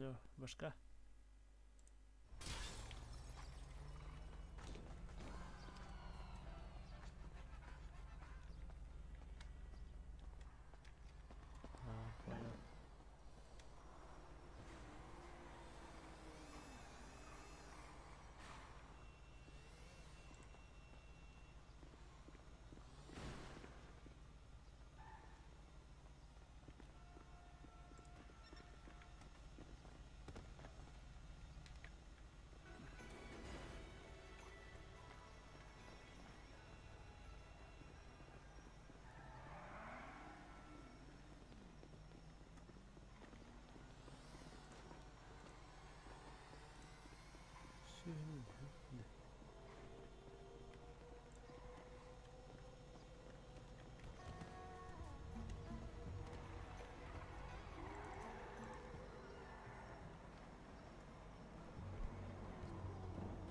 Чё, башка? А, понял.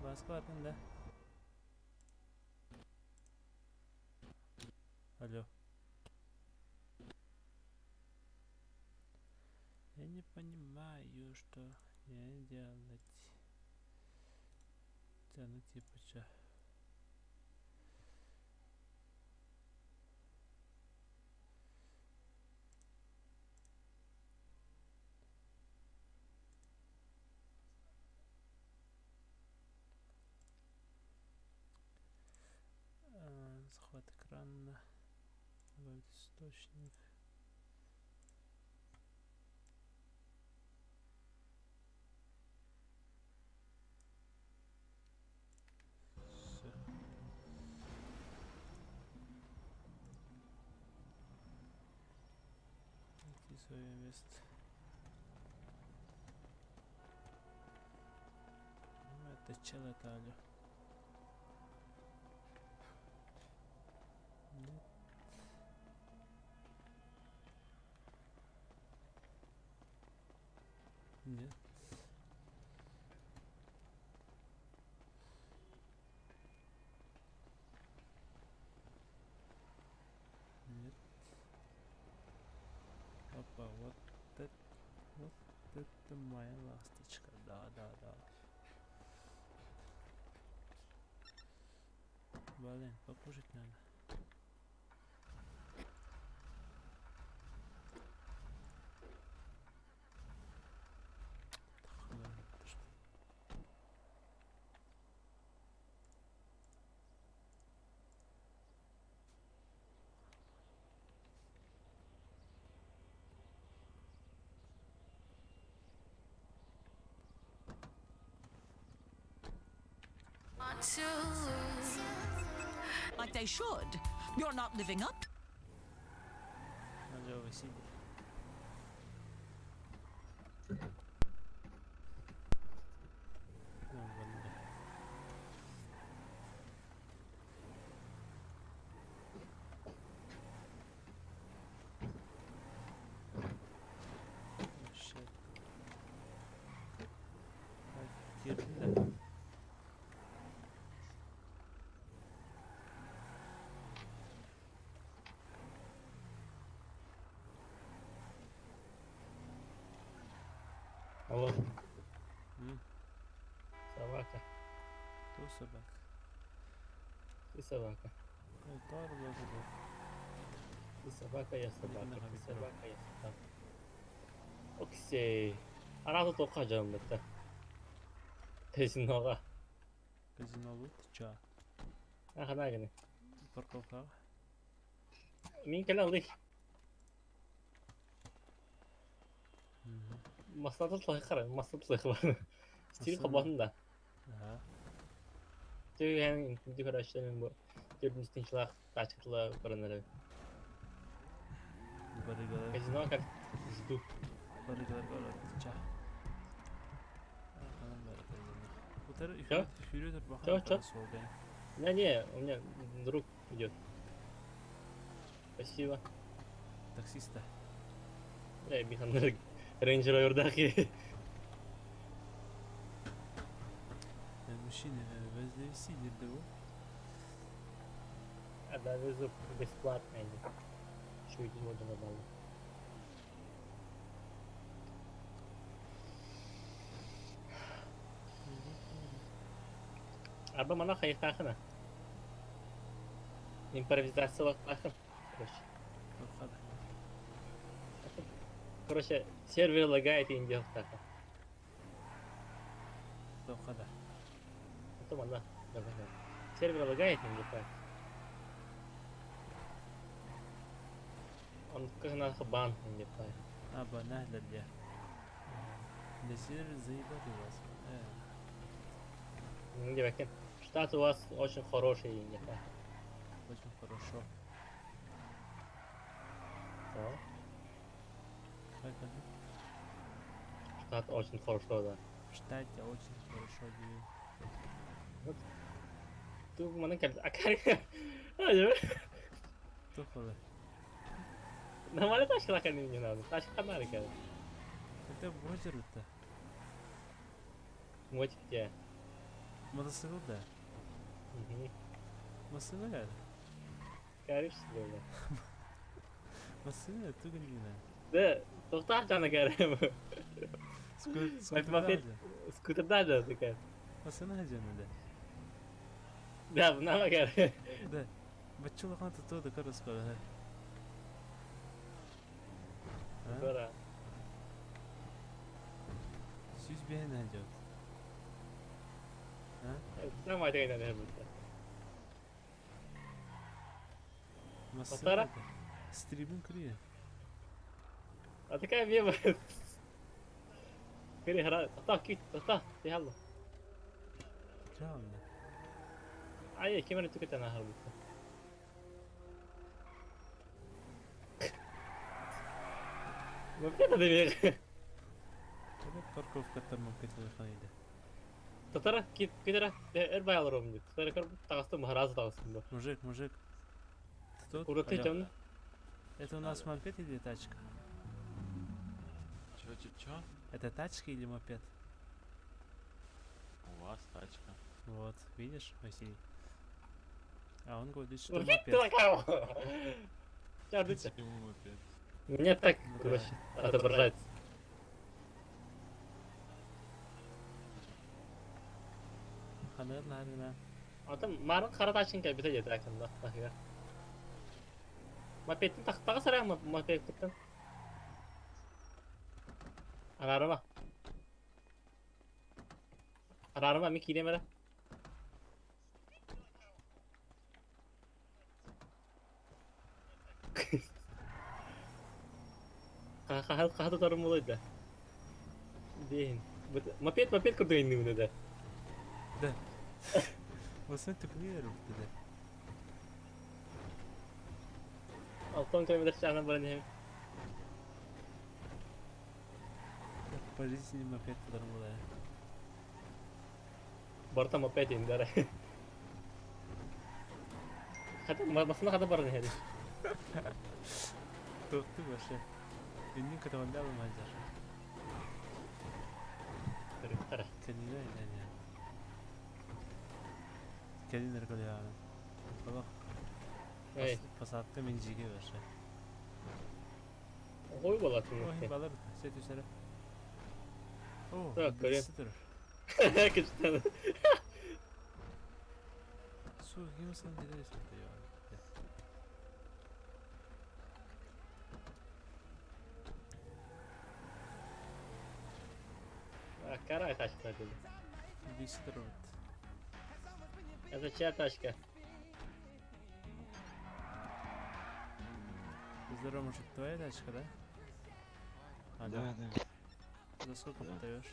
Бааска бардын да? Алло. Я не понимаю, что мне делать. Да ну типа чё. Захват экрана. Добавить источник. Все. Найти свое место. Ну, это чел, это алло. Нет. Нет. Нет. Опа, вот это моя ласточка. Да, да, да. Блин, покушать надо. Like they should. You're not living up Алло, Василий. Ну, вон, да. Oh, shit. Ay, girdim de. Алло, собака. Кто собака? Ты собака. Ой, тар. Ты собака, я собака. Ты собака, я собака. Оксей. Араҕа туохха дьаһаммыта. Казиноҕа. Казино ча. Ханна гыны. Парковкаҕа. Мин кэлэ ылый. Массыыната тылыххара, массыына тылыххара. Стиль холбоотун да. Ага. Түгэн күндү көрөөччүлэр бу төрдүн тыһыынчалаах таачкатыла баран эрэр. Барыгалар. Казино как жду. Барыгалар барар ча. Ханан бары казино. Утары Чё? Хүрү Чё, чё? Сол бен. Не, не, у меня друг идет. Спасибо. Таксиста. Э, Биханнар Рейнджер Овердахи. Мужчина, вознеси дердебу. А да, везу бесплатно. Еще и можно дал. Арба манна хайыктаахына. Импровизациялахтаахын. Короче. Туохха да. Короче, сервер лагает и индиахтаахын. Туохха да. Это манна. Сервер лагает индиахтаах. Он кыһынаахы бан индиахтаах. А, банально для. Для сервер заебать у вас. Диэбэккин. Штат у вас очень хороший индиахтаах. Очень хорошо. Да. Как это? Штат очень хорошо, да. В штате очень хорошо дии. Ту манан кэлбит акаары. Туох буолар? Нормально тачкалаах не надо. Тачка надо кэлэр. Это мотор-то. Мотик где? Мотоцикл, да. Угу. Массыына каар. Каарыш да. Массыына тугун Да, тохтоох дьоно каарым. Скутер. Скутерда да такая. Массыына дьоно да. Да, нама каар. Да. Бачча улахан тутуо да көрөс көрө. Бара. 105 найдет. А? Сама тайна не будет. Массыына. Стримин крия. А такая мема. Кири хара. Тохтоо кит, тохтоо. Тихалла. Правильно. Ай, ким эрэ түкэтэн аһарбыт. Мопед да бер. Это парковка там мопед выходит. Татара кит китера эр баялар омнит. Татара көр тагыстым маразы тагыстым. Мужик, мужик. Ты тут? Ураты Алло. темно. Это у нас мопед или тачка? Чё, чё, чё? Это тачка или мопед? У вас тачка. Вот, видишь, Василий? А он говорит, что Мопед мопед. такая. Почему мопед? Мне так, Ну да. короче, отображается. Ханар ларина. А там марын кара тачын кэлбитэ диэтэ акында таһыгар. Мопедтин тахтаҕа сарайа мопедтин. Араарыма. Араарыма ми киириэм эрэ. Хаһа хаһа тутарым буолуой да. Диэн. Мопед мопед курдук иннибинэ да. Да. Массыына түкүнү да. 6 километр чааһынан баран иһэбин. По жизни мопед тутарым буолуо. Барыта мопед индара. Хата массыына хата баран иһэбин. Туох ты вообще? Иннин көтөҕөллөөх мадьар. Көрүөхтэрэ. Кэлиилэр иннэ. Кэлин эрэ Олох Эй, посадка мен жиге вообще. ой болатын. Ой, балар сет үсәрэ. О, Так, көрем. турар. Кычтан. Су химсан дедес я. Кара тачка dedi. Бис турар. Это чья тачка? Здорово, мужик, твоя тачка, да? А, Да, да. За сколько Да. продаешь?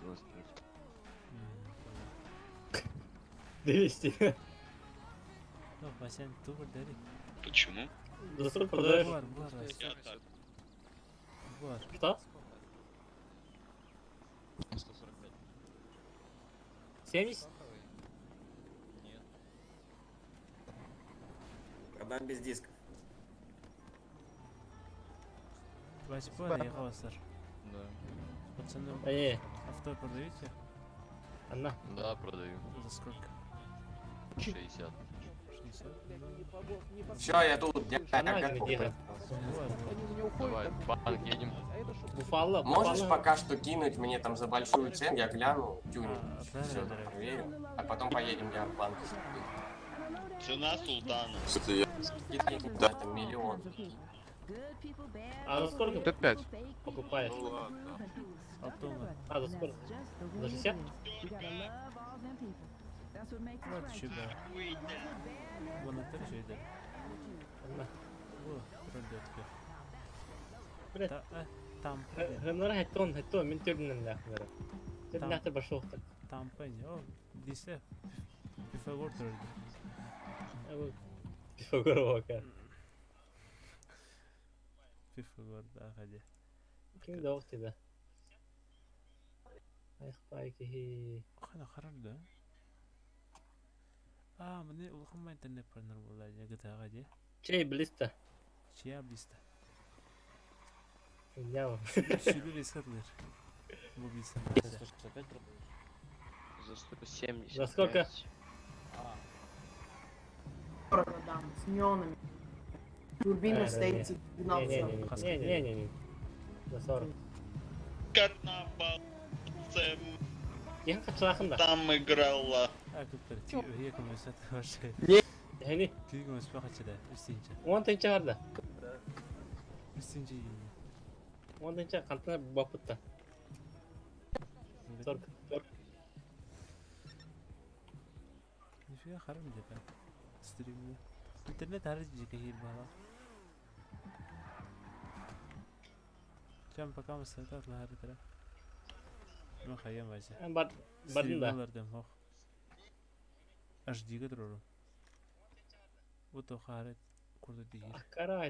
25. Понял. 200. Ну, Васян, тупо дари. Почему? За сколько продаешь? Бар, бар, Вась, Я так. бар. Что? 145. 70? Нет. Продам без дисков. Вась, бар, я хавасар. Да. Пацаны, Э, авто продаете? Анна. Да, продаю. За сколько? 60. 60? Все, я тут, я Она готов. где? Ладно. меня уходит. Давай, там, в банк едем. А это что? Буфало, Можешь буфало. пока что кинуть мне там за большую цену, я гляну, тюнинг, А, все да, да. проверю, а потом поедем я в банк. Цена султана. Скидки, да, там миллион. А за сколько 55. покупаешь? Алтона. А, за сколько? За 60? Вот сюда. Вон это же идет. Онна. Во, пролетка. Блядь. Та, э, там, Гыннара хеттон, хеттон, мин төрдүнэн лаахнара. Төрдүнэхтер башуохтар. там пень. О, дисе. Пифагор төрдү. Пифагор ока. Пифагор, да, ходи. Ким да оқ да. Аяқпай кихи. Хана харар да. А, мне улахама интернет партнер була, я GTA ходи. Чей блиста. Чья блиста? Ява. Сүбе рискатлыр. Бу билсем. За 170. За сколько? Дорого, да, с неонами. Турбина Да, да, стоит сигнал Не, не, не, не, не, не, не. За 40. Я хочу да. Там играла. А, тут я комиссар вообще. Хени, Ты комиссар хочу да, үстинче. он тынча барда. Үстинче yine. Он тынча кантына бапытта. 40, 40. Нифига харам деп. Стримде. Интернет хары жеке хир бала. Чам пока мы сатат лахары тара. Мен хайям вазе. Бар, бардын да. Стримлерден хох. HD-ге турору. Бу то харет курду дигир. Аккара.